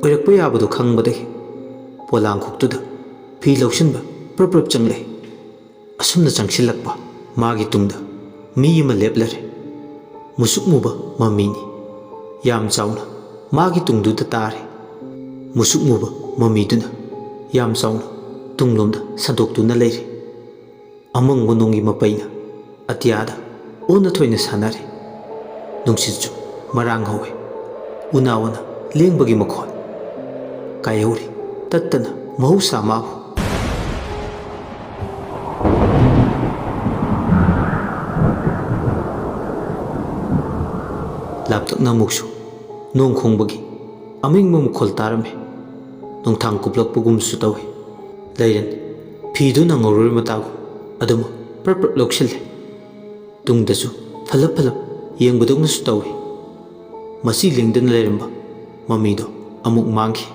ꯑꯣꯏꯔꯛꯄ ꯌꯥꯕꯗꯨ ꯈꯪꯕꯗꯒꯤ ꯄꯣꯂꯥꯡꯈꯣꯛꯇꯨꯗ ꯐꯤ ꯂꯧꯁꯤꯟꯕ ꯄ꯭ꯔꯞ ꯄ꯭ꯔꯞ ꯆꯪꯂꯛꯏ꯫ ꯑꯁꯨꯝꯅ ꯆꯪꯁꯤꯜꯂꯛꯄ ꯃꯥꯒꯤ ꯇꯨꯡꯗ ꯃꯤ ꯑꯃ ꯂꯦꯞꯂꯔꯦ꯫ ꯃꯨꯁꯨꯛ ꯃꯨꯕ ꯃꯃꯤꯅꯤ꯫ ꯌꯥꯝ ꯆꯥꯎꯅ ꯃꯥꯒꯤ ꯇꯨꯡꯗꯨꯗ ꯇꯥꯔꯦ꯫ ꯃꯨꯁꯨꯛ ꯃꯨꯕ ꯃꯃꯤꯗꯨꯅ ꯌꯥꯝ ꯆꯥꯎꯅ ꯇꯨꯡꯂꯣꯝꯗ ꯁꯟꯗꯣꯛꯇꯨꯅ ꯂꯩꯔꯦ꯫ ꯑꯃꯪꯕ ꯅꯣꯡꯒꯤ ꯃꯄꯩꯅ ꯑꯇꯤꯌꯥꯗ ꯑꯣꯟꯅ ꯊꯣꯏꯅ ꯁꯥꯟꯅꯔꯦ꯫ ꯅꯨꯡꯁꯤꯠꯁꯨ ꯃꯔꯥꯡ ꯍꯧꯋꯦ꯫ ꯎꯅꯥ ꯋꯥꯅ ꯂꯦꯡꯕꯒꯤ ꯃꯈꯣꯜ ꯀꯥꯏꯍꯧꯔꯤ꯫ ꯇꯠꯇꯅ ꯃꯍꯧꯁꯥ ꯃꯥꯕꯨ꯫ ꯂꯥꯞꯇꯛꯅ ꯑꯃꯨꯛꯁꯨ ꯅꯣꯡ ꯈꯣꯡꯕꯒꯤ ꯑꯃꯤꯡꯕ ꯃꯈꯣꯜ ꯇꯥꯔꯝꯃꯤ꯫ ꯅꯣꯡꯊꯥꯡ ꯀꯨꯞꯂꯛꯄꯒꯨꯝꯁꯨ ꯇꯧꯏ꯫ ꯂꯩꯔꯦꯟ ꯐꯤꯗꯨ ꯅꯪꯍꯧꯔꯣꯏ ꯃꯇꯥꯒꯨꯝ ꯑꯗꯨꯃꯛ ꯄ꯭ꯔꯞ ꯄ꯭ꯔꯞ ꯂꯧꯁꯤꯜꯂꯦ꯫ ꯇꯨꯡꯗꯁꯨ ꯐꯂꯞ ꯐꯂꯞ ꯌꯦꯡꯕꯗꯧꯅꯁꯨ ꯇꯧꯏ꯫ ꯃꯁꯤ ꯂꯦꯡꯗꯅ ꯂꯩꯔꯝꯕ ꯃꯃꯤꯗꯣ ꯑꯃꯨꯛ ꯃꯥꯡꯈꯤ꯫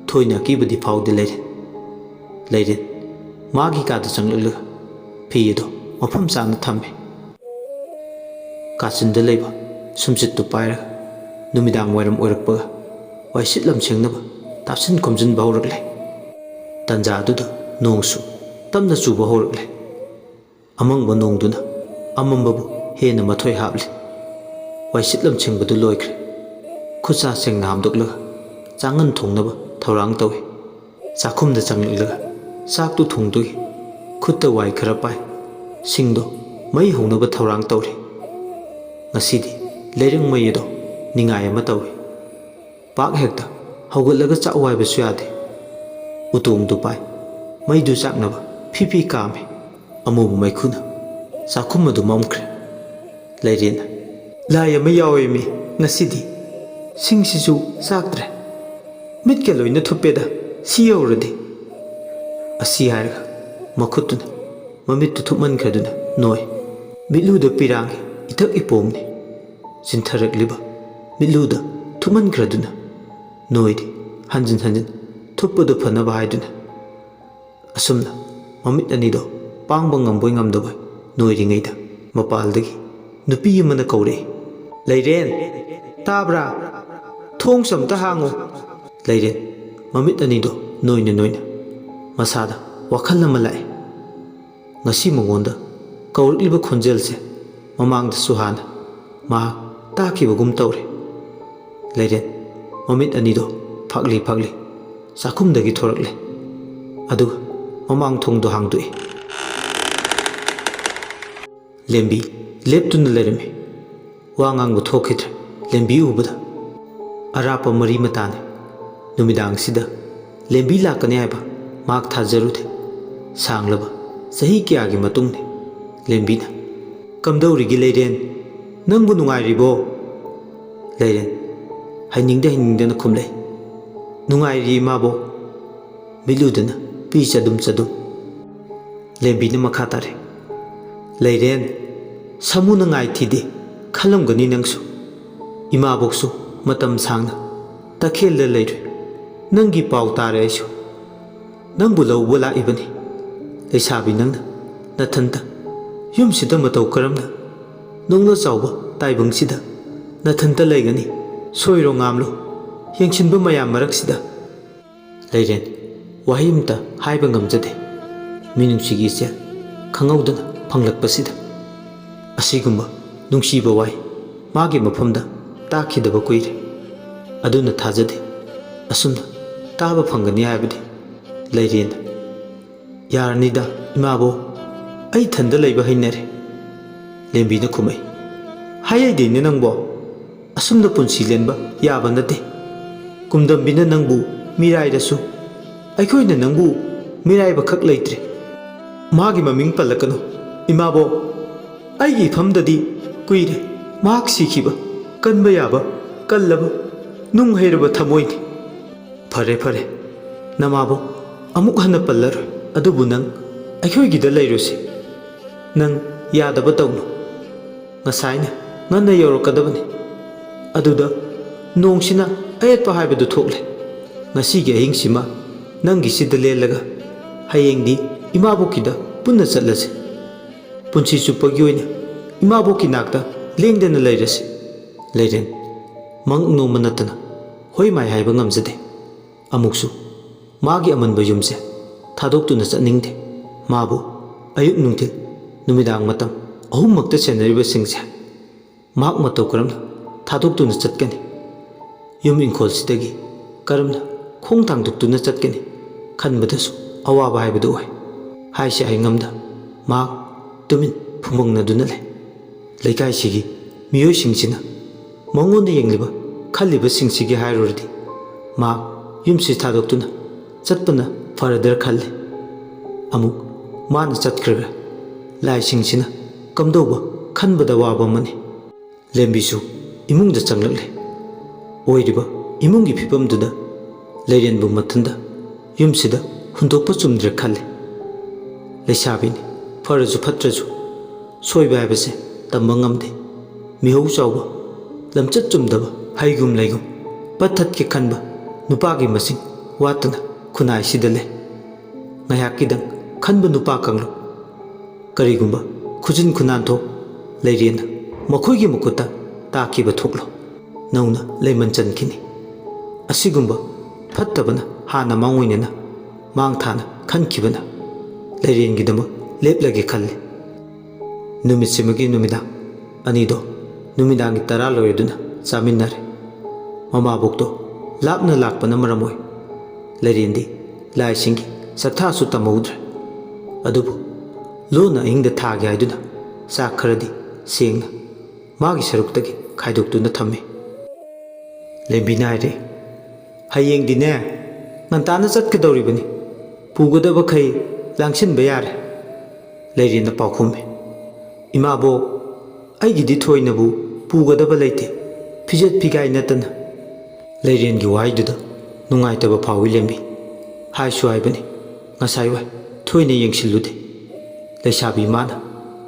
ꯊꯣꯏꯅ ꯑꯀꯤꯕꯗꯤ ꯐꯥꯎꯗꯦ ꯂꯩꯔꯦꯟ꯫ ꯂꯩꯔꯦꯟ ꯃꯥꯒꯤ ꯀꯥꯗ ꯆꯪꯂꯛꯂꯒ ꯐꯤ ꯑꯗꯨ ꯃꯐꯝ ꯆꯥꯅ ꯊꯝꯃꯦ꯫ ꯀꯥꯆꯤꯟꯗ ꯂꯩꯕ ꯁꯨꯝꯆꯤꯠꯇꯨ ꯄꯥꯏꯔꯒ ꯅꯨꯃꯤꯗꯥꯡ ꯋꯥꯏꯔꯝ ꯑꯣꯏꯔꯛꯄꯒ ꯋꯥꯏꯁꯤꯠ ꯂꯝꯁꯦꯡꯅꯕ ꯇꯥꯁꯤꯟ ꯈꯣꯝꯖꯤꯟꯕ ꯍꯧꯔꯛꯂꯦ꯫ ꯇꯟꯖꯥ ꯑꯗꯨꯗ ꯅꯣꯡꯁꯨ ꯇꯞꯅ ꯆꯨꯕ ꯍꯧꯔꯛꯂꯦ꯫ ꯑꯃꯪꯕ ꯅꯣꯡꯗꯨꯅ ꯑꯃꯝꯕꯕꯨ ꯍꯦꯟꯅ ꯃꯊꯣꯏ ꯍꯥꯞꯂꯦ꯫ ꯋꯥꯏꯁꯤꯠ ꯂꯝꯁꯦꯡꯕꯗꯨ ꯂꯣꯏꯈ꯭ꯔꯦ꯫ ꯈꯨꯠꯁꯥ ꯁꯦꯡꯅ ꯍꯥꯝꯗꯣꯛꯂꯒ ꯇꯥꯡꯉꯟ ꯊꯣꯡꯅꯕ ꯊꯧꯔꯥꯡ ꯇꯧꯏ꯫ ꯆꯥꯛꯈꯨꯝꯗ ꯆꯪꯂꯛꯂꯒ ꯆꯥꯛꯇꯨ ꯊꯣꯡꯗꯣꯛꯏ꯫ ꯈꯨꯠꯇ ꯋꯥꯏ ꯈꯔ ꯄꯥꯏ꯫ ꯁꯤꯡꯗꯣ ꯃꯩ ꯍꯧꯅꯕ ꯊꯧꯔꯥꯡ ꯇꯧꯔꯤ꯫ ꯉꯁꯤꯗꯤ ꯂꯩꯔꯪ ꯃꯩ ꯑꯗꯣ ꯅꯤꯡꯉꯥꯏ ꯑꯃ ꯇꯧꯏ꯫ ꯄꯥꯛ ꯍꯦꯛꯇ ꯍꯧꯒꯠꯂꯒ ꯆꯥꯛ ꯋꯥꯏꯕꯁꯨ ꯌꯥꯗꯦ꯫ ꯎꯇꯣꯡꯗꯨ ꯄꯥꯏ꯫ ꯃꯩꯗꯨ ꯆꯥꯛꯅꯕ ꯐꯤ ꯐꯤ ꯀꯥꯝꯃꯤ꯫ ꯑꯃꯨꯕ ꯃꯩꯈꯨꯅ ꯆꯥꯛꯈꯨꯝ ꯑꯗꯨ ꯃꯝꯈ꯭ꯔꯦ꯫ ꯂꯩꯔꯦꯟꯅ, "ꯂꯥꯏ ꯑꯃ ꯌꯥꯎꯋꯦꯃꯤ ꯉꯁꯤꯗꯤ꯫ ꯁꯤꯡꯁꯤꯁꯨ ꯆꯥꯛꯇ꯭ꯔꯦ꯫ ꯃꯤꯠꯀ ꯂꯣꯏꯅ ꯊꯨꯞꯄꯦꯗ ꯁꯤ ꯌꯧꯔꯗꯤ"꯫ ꯑꯁꯤ ꯍꯥꯏꯔꯒ ꯃꯈꯨꯠꯇꯨꯅ ꯃꯃꯤꯠꯇꯨ ꯊꯨꯞꯃꯟꯈ꯭ꯔꯗꯨꯅ ꯅꯣꯏ꯫ ꯃꯤꯠꯂꯨꯗ ꯄꯤꯔꯥꯡꯒꯤ ꯏꯊꯛ ꯏꯄꯣꯝꯅꯤ꯫ ꯆꯤꯟꯊꯔꯛꯂꯤꯕ ꯃꯤꯠꯂꯨꯗ ꯊꯨꯞꯃꯟꯈ꯭ꯔꯗꯨꯅ ꯅꯣꯏꯗꯤ ꯍꯟꯖꯤꯟ ꯍꯟꯖꯤꯟ ꯊꯨꯞꯄꯗꯨ ꯐꯅꯕ ꯍꯥꯏꯗꯨꯅ꯫ ꯑꯁꯨꯝꯅ ꯃꯃꯤꯠ ꯑꯅꯤꯗꯣ ꯄꯥꯡꯕ ꯉꯝꯕꯣꯏ ꯉꯝꯗꯕꯣꯏ ꯅꯣꯏꯔꯤꯉꯩꯗ ꯃꯄꯥꯜꯗꯒꯤ ꯅꯨꯄꯤ ꯑꯃꯅ ꯀꯧꯔꯛꯏ, "ꯂꯩꯔꯦꯟ, ꯇꯥꯕ꯭ꯔꯥ? ꯊꯣꯡꯁꯨ ꯑꯝꯇ ꯍꯥꯡꯉꯨ"꯫ ꯂꯩꯔꯦꯟ ꯃꯃꯤꯠ ꯑꯅꯤꯗꯣ ꯅꯣꯏꯅ ꯅꯣꯏꯅ ꯃꯁꯥꯗ ꯋꯥꯈꯜ ꯑꯃ ꯂꯥꯛꯏ꯫ ꯉꯁꯤ ꯃꯉꯣꯟꯗ ꯀꯧꯔꯛꯂꯤꯕ ꯈꯣꯟꯖꯦꯜꯁꯦ ꯃꯃꯥꯡꯗꯁꯨ ꯍꯥꯟꯅ ꯃꯍꯥꯛ ꯇꯥꯈꯤꯕꯒꯨꯝ ꯇꯧꯔꯦ꯫ ꯂꯩꯔꯦꯟ ꯃꯃꯤꯠ ꯑꯅꯤꯗꯣ ꯐꯥꯛꯂꯤ ꯐꯥꯛꯂꯤ ꯆꯥꯛꯈꯨꯝꯗꯒꯤ ꯊꯣꯔꯛꯂꯦ꯫ ꯑꯗꯨꯒ ꯃꯃꯥꯡ ꯊꯣꯡꯗꯣ ꯍꯥꯡꯗꯣꯛꯏ꯫ ꯂꯦꯝꯕꯤ ꯂꯦꯞꯇꯨꯅ ꯂꯩꯔꯝꯃꯤ꯫ ꯋꯥ ꯉꯥꯡꯕ ꯊꯣꯛꯈꯤꯗ꯭ꯔꯦ꯫ ꯂꯦꯝꯕꯤ ꯎꯕꯗ ꯑꯔꯥꯞꯄ ꯃꯔꯤ ꯃꯇꯥꯅꯤ꯫ ꯅꯨꯃꯤꯗꯥꯡꯁꯤꯗ ꯂꯦꯝꯕꯤ ꯂꯥꯛꯀꯅꯤ ꯍꯥꯏꯕ ꯃꯍꯥꯛ ꯊꯥꯖꯔꯨꯗꯦ꯫ ꯁꯥꯡꯂꯕ ꯆꯍꯤ ꯀꯌꯥꯒꯤ ꯃꯇꯨꯡꯅꯤ꯫ ꯂꯦꯝꯕꯤꯅ, "ꯀꯝꯗꯧꯔꯤꯒꯦ ꯂꯩꯔꯦꯟ? ꯅꯪꯕꯨ ꯅꯨꯡꯉꯥꯏꯔꯤꯕꯣ?" ꯂꯩꯔꯦꯟ ꯍꯩꯅꯤꯡꯗ ꯍꯩꯅꯤꯡꯗꯅ ꯈꯨꯝꯂꯛꯏ, "ꯅꯨꯡꯉꯥꯏꯔꯤ ꯏꯃꯥꯕꯣꯛ"꯫ ꯃꯤꯠꯂꯨꯗꯅ ꯄꯤ ꯆꯗꯨꯝ ꯆꯗꯨꯝ꯫ ꯂꯦꯝꯕꯤꯅ ꯃꯈꯥ ꯇꯥꯔꯦ, "ꯂꯩꯔꯦꯟ, ꯁꯥꯃꯨꯅ ꯉꯥꯏ ꯊꯤꯗꯦ ꯈꯜꯂꯝꯒꯅꯤ ꯅꯪꯁꯨ꯫ ꯏꯃꯥꯕꯣꯛꯁꯨ ꯃꯇꯝ ꯁꯥꯡꯅ ꯇꯈꯦꯜꯗ ꯂꯩꯔꯨꯏ꯫ ꯅꯪꯒꯤ ꯄꯥꯎ ꯇꯥꯔꯦ ꯑꯩꯁꯨ꯫ ꯅꯪꯕꯨ ꯂꯧꯕ ꯂꯥꯛꯏꯕꯅꯤ꯫ ꯂꯩꯁꯥꯕꯤ ꯅꯪꯅ ꯅꯊꯟꯇ ꯌꯨꯝꯁꯤꯗ ꯃꯇꯧ ꯀꯔꯝꯅ ꯅꯨꯡꯅ ꯆꯥꯎꯕ ꯇꯥꯏꯕꯪꯁꯤꯗ ꯅꯊꯟꯇ ꯂꯩꯒꯅꯤ? ꯁꯣꯏꯔꯣ ꯉꯥꯝꯂꯣ ꯌꯦꯡꯁꯤꯟꯕ ꯃꯌꯥꯝ ꯃꯔꯛꯁꯤꯗ"꯫ ꯂꯩꯔꯦꯟ ꯋꯥꯍꯩ ꯑꯃꯇ ꯍꯥꯏꯕ ꯉꯝꯖꯗꯦ꯫ ꯃꯤꯅꯨꯡꯁꯤꯒꯤ ꯏꯆꯦꯜ ꯈꯪꯍꯧꯗꯅ ꯐꯪꯂꯛꯄꯁꯤꯗ꯫ ꯑꯁꯤꯒꯨꯝꯕ ꯅꯨꯡꯁꯤꯕ ꯋꯥꯍꯩ ꯃꯥꯒꯤ ꯃꯐꯝꯗ ꯇꯥꯈꯤꯗꯕ ꯀꯨꯏꯔꯦ꯫ ꯑꯗꯨꯅ ꯊꯥꯖꯗꯦ꯫ ꯑꯁꯨꯝꯅ ꯇꯥꯕ ꯐꯪꯒꯅꯤ ꯍꯥꯏꯕꯗꯤ ꯂꯩꯔꯦꯅ꯫ "ꯌꯥꯔꯅꯤꯗ, ꯏꯃꯥꯕꯣ, ꯑꯩ ꯏꯊꯟꯗ ꯂꯩꯕ ꯍꯩꯅꯔꯦ"꯫ ꯂꯦꯝꯕꯤꯅ ꯈꯨꯝꯃꯛꯏ꯫ "ꯍꯥꯏꯍꯩꯗꯦꯅꯦ ꯅꯪꯕꯣ, ꯑꯁꯨꯝꯅ ꯄꯨꯟꯁꯤ ꯂꯦꯟꯕ ꯌꯥꯕ ꯅꯠꯇꯦ꯫ ꯀꯨꯝꯗꯝꯕꯤꯅ ꯅꯪꯕꯨ ꯃꯤꯔꯥꯏꯔꯁꯨ, ꯑꯩꯈꯣꯏꯅ ꯅꯪꯕꯨ ꯃꯤꯔꯥꯏꯕꯈꯛ ꯂꯩꯇ꯭ꯔꯦ꯫ ꯃꯥꯒꯤ ꯃꯃꯤꯡ ꯄꯜꯂꯛꯀꯅꯨ, ꯏꯃꯥꯕꯣ꯫ ꯑꯩꯒꯤ ꯏꯐꯝꯗꯗꯤ ꯀꯨꯏꯔꯦ ꯃꯍꯥꯛ ꯁꯤꯈꯤꯕ꯫ ꯀꯟꯕ ꯌꯥꯕ, ꯀꯜꯂꯕ, ꯅꯨꯡ ꯍꯩꯔꯕ ꯊꯃꯣꯏꯅꯤ꯫ ꯐꯔꯦ, ꯐꯔꯦ, ꯅꯃꯥꯕꯣ ꯑꯃꯨꯛ ꯍꯟꯅ ꯄꯜꯂꯔꯣꯏ꯫ ꯑꯗꯨꯕꯨ ꯅꯪ ꯑꯩꯈꯣꯏꯒꯤꯗ ꯂꯩꯔꯨꯁꯤ꯫ ꯅꯪ ꯌꯥꯗꯕ ꯇꯧꯅꯨ꯫ ꯉꯁꯥꯏꯅ ꯉꯟꯅ ꯌꯧꯔꯛꯀꯗꯕꯅꯤ꯫ ꯑꯗꯨꯗ ꯅꯣꯡꯁꯤꯅ ꯑꯌꯦꯠꯄ ꯍꯥꯏꯕꯗꯨ ꯊꯣꯛꯂꯦ꯫ ꯉꯁꯤꯒꯤ ꯑꯍꯤꯡꯁꯤꯃ ꯅꯪꯒꯤꯁꯤꯗ ꯂꯦꯜꯂꯒ ꯍꯌꯦꯡꯗꯤ ꯏꯃꯥꯕꯣꯛꯀꯤꯗ ꯄꯨꯟꯅ ꯆꯠꯂꯁꯤ꯫ ꯄꯨꯟꯁꯤ ꯆꯨꯞꯄꯒꯤ ꯑꯣꯏꯅ ꯏꯃꯥꯕꯣꯛꯀꯤ ꯅꯥꯛꯇ ꯂꯦꯡꯗꯅ ꯂꯩꯔꯁꯤ"꯫ ꯂꯩꯔꯦꯟ ꯃꯉꯛ ꯅꯣꯝꯕ ꯅꯠꯇꯅ ꯍꯣꯏ ꯃꯥꯏ ꯍꯥꯏꯕ ꯉꯝꯖꯗꯦ꯫ ꯑꯃꯨꯛꯁꯨ ꯃꯥꯒꯤ ꯑꯃꯟꯕ ꯌꯨꯝꯁꯦ ꯊꯥꯗꯣꯛꯇꯨꯅ ꯆꯠꯅꯤꯡꯗꯦ꯫ ꯃꯥꯕꯨ ꯑꯌꯨꯛ, ꯅꯨꯡꯊꯤꯜ, ꯅꯨꯃꯤꯗꯥꯡ ꯃꯇꯝ ꯑꯍꯨꯝꯃꯛꯇ ꯁꯦꯟꯅꯔꯤꯕꯁꯤꯡꯁꯦ ꯃꯍꯥꯛ ꯃꯇꯧ ꯀꯔꯝꯅ ꯊꯥꯗꯣꯛꯇꯨꯅ ꯆꯠꯀꯅꯤ? ꯌꯨꯝ ꯏꯪꯈꯣꯜꯁꯤꯗꯒꯤ ꯀꯔꯝꯅ ꯈꯣꯡ ꯊꯥꯡꯗꯣꯛꯇꯨꯅ ꯆꯠꯀꯅꯤ ꯈꯟꯕꯗꯁꯨ ꯑꯋꯥꯕ ꯍꯥꯏꯕꯗꯨ ꯑꯣꯏ꯫ ꯍꯥꯏꯁꯤ ꯍꯥꯏꯉꯝꯗ ꯃꯍꯥꯛ ꯇꯨꯃꯤꯟ ꯐꯨꯝꯕꯪꯅꯗꯨꯅ ꯂꯩ꯫ ꯂꯩꯀꯥꯏꯁꯤꯒꯤ ꯃꯤꯑꯣꯏꯁꯤꯡꯁꯤꯅ ꯃꯉꯣꯟꯗ ꯌꯦꯡꯂꯤꯕ, ꯈꯜꯂꯤꯕꯁꯤꯡꯁꯤꯒꯤ ꯍꯥꯏꯔꯨꯔꯗꯤ ꯃꯍꯥꯛ ꯌꯨꯝꯁꯤ ꯊꯥꯗꯣꯛꯇꯨꯅ ꯆꯠꯄꯅ ꯐꯔꯗ꯭ꯔ ꯈꯜꯂꯤ꯫ ꯑꯃꯨꯛ ꯃꯥꯅ ꯆꯠꯈ꯭ꯔꯒ ꯂꯥꯏꯁꯤꯡꯁꯤꯅ ꯀꯝꯗꯧꯕ ꯈꯟꯕꯗ ꯋꯥꯕ ꯑꯃꯅꯤ꯫ ꯂꯦꯝꯕꯤꯁꯨ ꯏꯃꯨꯡꯗ ꯆꯪꯂꯛꯂꯦ꯫ ꯑꯣꯏꯔꯤꯕ ꯏꯃꯨꯡꯒꯤ ꯐꯤꯕꯝꯗꯨꯗ ꯂꯩꯔꯦꯟꯕꯨ ꯃꯊꯟꯗ ꯌꯨꯝꯁꯤꯗ ꯍꯨꯟꯗꯣꯛꯄ ꯆꯨꯝꯗ꯭ꯔꯦ ꯈꯜꯂꯤ꯫ ꯂꯩꯁꯥꯕꯤꯅꯤ, ꯐꯔꯁꯨ ꯐꯠꯇ꯭ꯔꯁꯨ ꯁꯣꯏꯕ ꯍꯥꯏꯕꯁꯦ ꯇꯝꯕ ꯉꯝꯗꯦ꯫ ꯃꯤꯍꯧ ꯆꯥꯎꯕ, ꯂꯝꯆꯠ ꯆꯨꯝꯗꯕ, ꯍꯩꯒꯨꯝ ꯂꯩꯒꯨꯝ ꯄꯠ ꯊꯠꯀꯦ ꯈꯟꯕ ꯅꯨꯄꯥꯒꯤ ꯃꯁꯤꯡ ꯋꯥꯠꯇꯅ ꯈꯨꯟꯅꯥꯏꯁꯤꯗ ꯂꯩ꯫ ꯉꯥꯏꯍꯥꯛꯀꯤꯗꯪ ꯈꯟꯕ ꯅꯨꯄꯥ ꯀꯥꯡꯂꯨꯞ꯫ ꯀꯔꯤꯒꯨꯝꯕ ꯈꯨꯖꯤꯟ ꯈꯨꯅꯥꯟꯊꯣꯛ ꯂꯩꯔꯦꯅ ꯃꯈꯣꯏꯒꯤ ꯃꯈꯨꯠꯇ ꯇꯥꯈꯤꯕ ꯊꯣꯛꯂꯣ꯫ ꯅꯧꯅ ꯂꯩꯃꯟ ꯆꯟꯈꯤꯅꯤ꯫ ꯑꯁꯤꯒꯨꯝꯕ ꯐꯠꯇꯕꯅ ꯍꯥꯟꯅ ꯃꯥꯡꯑꯣꯏꯅꯅ ꯃꯥꯡ ꯊꯥꯅ ꯈꯟꯈꯤꯕꯅ ꯂꯩꯔꯦꯟꯒꯤꯗꯃꯛ ꯂꯦꯞꯂꯒꯦ ꯈꯜꯂꯤ꯫ ꯅꯨꯃꯤꯠꯁꯤꯃꯒꯤ ꯅꯨꯃꯤꯗꯥꯡ ꯑꯅꯤꯗꯣ ꯅꯨꯃꯤꯗꯥꯡꯒꯤ ꯇꯔꯥ ꯂꯣꯏꯔꯗꯨꯅ ꯆꯥꯃꯤꯟꯅꯔꯦ꯫ ꯃꯃꯥꯕꯣꯛꯇꯣ ꯂꯥꯞꯅ ꯂꯥꯛꯄꯅ ꯃꯔꯝ ꯑꯣꯏ ꯂꯩꯔꯦꯟꯗꯤ ꯂꯥꯏꯁꯤꯡꯒꯤ ꯆꯥꯛꯊꯥꯁꯨ ꯇꯝꯍꯧꯗ꯭ꯔꯦ꯫ ꯑꯗꯨꯕꯨ ꯂꯣꯟꯅ ꯑꯍꯤꯡꯗ ꯊꯥꯒꯦ ꯍꯥꯏꯗꯨꯅ ꯆꯥꯛ ꯈꯔꯗꯤ ꯁꯦꯡꯅ ꯃꯥꯒꯤ ꯁꯔꯨꯛꯇꯒꯤ ꯈꯥꯏꯗꯣꯛꯇꯨꯅ ꯊꯝꯃꯤ꯫ ꯂꯦꯝꯕꯤꯅ ꯍꯥꯏꯔꯛꯏ, "ꯍꯌꯦꯡꯗꯤꯅꯦ ꯉꯟꯇꯥꯅ ꯆꯠꯀꯗꯧꯔꯤꯕꯅꯤ, ꯄꯨꯒꯗꯕꯈꯩ ꯂꯥꯡꯁꯤꯟꯕ ꯌꯥꯔꯦ"꯫ ꯂꯩꯔꯦꯟꯅ ꯄꯥꯎꯈꯨꯝꯃꯤ, "ꯏꯃꯥꯕꯣꯛ, ꯑꯩꯒꯤꯗꯤ ꯊꯣꯏꯅꯕꯨ ꯄꯨꯒꯗꯕ ꯂꯩꯇꯦ, ꯐꯤꯖꯦꯠ ꯐꯤꯒꯥꯏ ꯅꯠꯇꯅ"꯫ ꯂꯩꯔꯦꯟꯒꯤ ꯋꯥꯍꯩꯗꯨꯗ ꯅꯨꯡꯉꯥꯏꯇꯕ ꯐꯥꯎꯏ ꯂꯦꯝꯕꯤ꯫ ꯍꯥꯏꯁꯨ ꯍꯥꯏꯕꯅꯤ, ꯉꯁꯥꯏ ꯋꯥꯏ ꯊꯣꯏꯅ ꯌꯦꯡꯁꯤꯜꯂꯨꯗꯦ꯫ ꯂꯩꯁꯥꯕꯤ ꯃꯥꯅ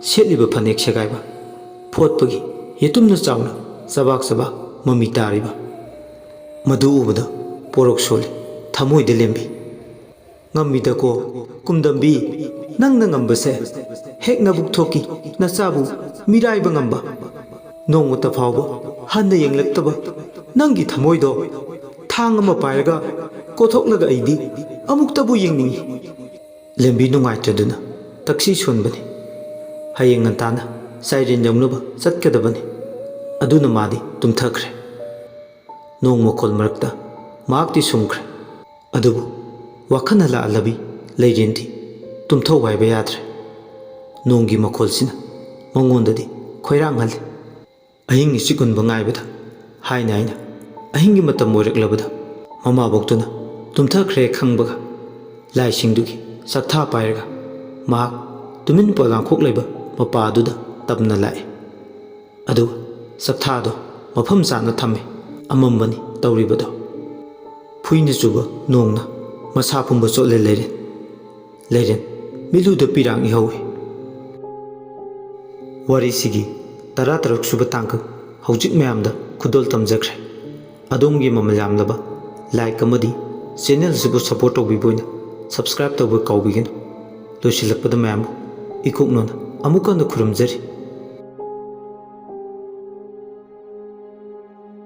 ꯁꯦꯠꯂꯤꯕ ꯐꯅꯦꯛ ꯁꯦꯒꯥꯏꯕ, ꯐꯣꯠꯄꯒꯤ ꯌꯦꯇꯨꯝꯅ ꯆꯥꯎꯅ ꯆꯕꯥꯛ ꯆꯕꯥꯛ ꯃꯃꯤ ꯇꯥꯔꯤꯕ, ꯃꯗꯨ ꯎꯕꯗ ꯄꯣꯔꯣꯛ ꯁꯣꯜꯂꯤ ꯊꯃꯣꯏꯗ ꯂꯦꯝꯕꯤ꯫ ꯉꯝꯃꯤꯗꯀꯣ ꯀꯨꯝꯗꯝꯕꯤ, ꯅꯪꯅ ꯉꯝꯕꯁꯦ꯫ ꯍꯦꯛ ꯅꯕꯨꯛ ꯊꯣꯛꯀꯤ ꯅꯆꯥꯕꯨ ꯃꯤꯔꯥꯏꯕ ꯉꯝꯕ, ꯅꯣꯡꯃꯇ ꯐꯥꯎꯕ ꯍꯟꯅ ꯌꯦꯡꯂꯛꯇꯕ ꯅꯪꯒꯤ ꯊꯃꯣꯏꯗꯣ ꯊꯥꯡ ꯑꯃ ꯄꯥꯏꯔꯒ ꯀꯣꯊꯣꯛꯂꯒ ꯑꯩꯗꯤ ꯑꯃꯨꯛꯇꯕꯨ ꯌꯦꯡꯅꯤꯡꯏ꯫ ꯂꯦꯝꯕꯤ ꯅꯨꯡꯉꯥꯏꯇ꯭ꯔꯗꯨꯅ ꯇꯛꯁꯤ ꯁꯣꯟꯕꯅꯤ꯫ ꯍꯌꯦꯡ ꯉꯟꯇꯥꯅ ꯁꯥꯏꯔꯦꯟ ꯌꯧꯅꯕ ꯆꯠꯀꯗꯕꯅꯤ꯫ ꯑꯗꯨꯅ ꯃꯥꯗꯤ ꯇꯨꯝꯊꯈ꯭ꯔꯦ꯫ ꯅꯣꯡ ꯃꯈꯣꯜ ꯃꯔꯛꯇ ꯃꯍꯥꯛꯇꯤ ꯁꯨꯝꯈ꯭ꯔꯦ꯫ ꯑꯗꯨꯕꯨ ꯋꯥꯈꯜ ꯍꯜꯂꯛꯍꯜꯂꯕꯤ ꯂꯩꯔꯦꯟꯗꯤ ꯇꯨꯝꯊꯧ ꯍꯥꯏꯕ ꯌꯥꯗ꯭ꯔꯦ꯫ ꯅꯣꯡꯒꯤ ꯃꯈꯣꯜꯁꯤꯅ ꯃꯉꯣꯟꯗꯗꯤ ꯈꯣꯏꯔꯥꯡꯍꯜꯂꯤ꯫ ꯑꯍꯤꯡ ꯏꯆꯤꯛ ꯎꯟꯕ ꯉꯥꯏꯕꯗ ꯍꯥꯏꯅ ꯍꯥꯏꯅ ꯑꯍꯤꯡꯒꯤ ꯃꯇꯝ ꯑꯣꯏꯔꯛꯂꯕꯗ ꯃꯃꯥꯕꯣꯛꯇꯨꯅ ꯇꯨꯝꯊꯈ꯭ꯔꯦ ꯈꯪꯕꯒ ꯂꯥꯏꯁꯤꯡꯗꯨꯒꯤ ꯆꯥꯛꯊꯥ ꯄꯥꯏꯔꯒ ꯃꯍꯥꯛ ꯇꯨꯃꯤꯟ ꯄꯣꯂꯥꯡꯈꯣꯛ ꯂꯩꯕ ꯃꯄꯥ ꯑꯗꯨꯗ ꯇꯞꯅ ꯂꯥꯛꯏ꯫ ꯑꯗꯨꯒ ꯆꯥꯛꯊꯥꯗꯣ ꯃꯐꯝ ꯆꯥꯅ ꯊꯝꯃꯤ꯫ ꯑꯃꯝꯕꯅꯤ ꯇꯧꯔꯤꯕꯗꯣ꯫ ꯐꯨꯏꯅ ꯆꯨꯕ ꯅꯣꯡꯅ ꯃꯁꯥ ꯄꯨꯝꯕ ꯆꯣꯠꯂꯦ ꯂꯩꯔꯦꯟ꯫ ꯂꯩꯔꯦꯟ ꯃꯤꯠꯂꯨꯗ ꯄꯤꯔꯥꯡ ꯏꯍꯧꯏ꯫ ꯋꯥꯔꯤꯁꯤꯒꯤ ꯇꯔꯥꯇꯔꯨꯛ ꯁꯨꯕ ꯇꯥꯡꯀꯛ ꯍꯧꯖꯤꯛ ꯃꯌꯥꯝꯗ ꯈꯨꯗꯣꯜ ꯇꯝꯖꯈ꯭ꯔꯦ꯫ ꯑꯗꯣꯝꯒꯤ ꯃꯃꯜ ꯌꯥꯝꯂꯕ like ꯑꯃꯗꯤ channel ꯑꯁꯤꯕꯨ support ꯇꯧꯕꯤꯕ ꯑꯣꯏꯅ subscribe ꯇꯧꯕ ꯀꯥꯎꯕꯤꯒꯅꯨ꯫ ꯂꯣꯏꯁꯤꯜꯂꯛꯄꯗ ꯃꯌꯥꯝꯕꯨ ꯏꯀꯣꯛꯅꯣꯅ ꯑꯃꯨꯛ ꯍꯟꯅ ꯈꯨꯔꯨꯝꯖꯔꯤ꯫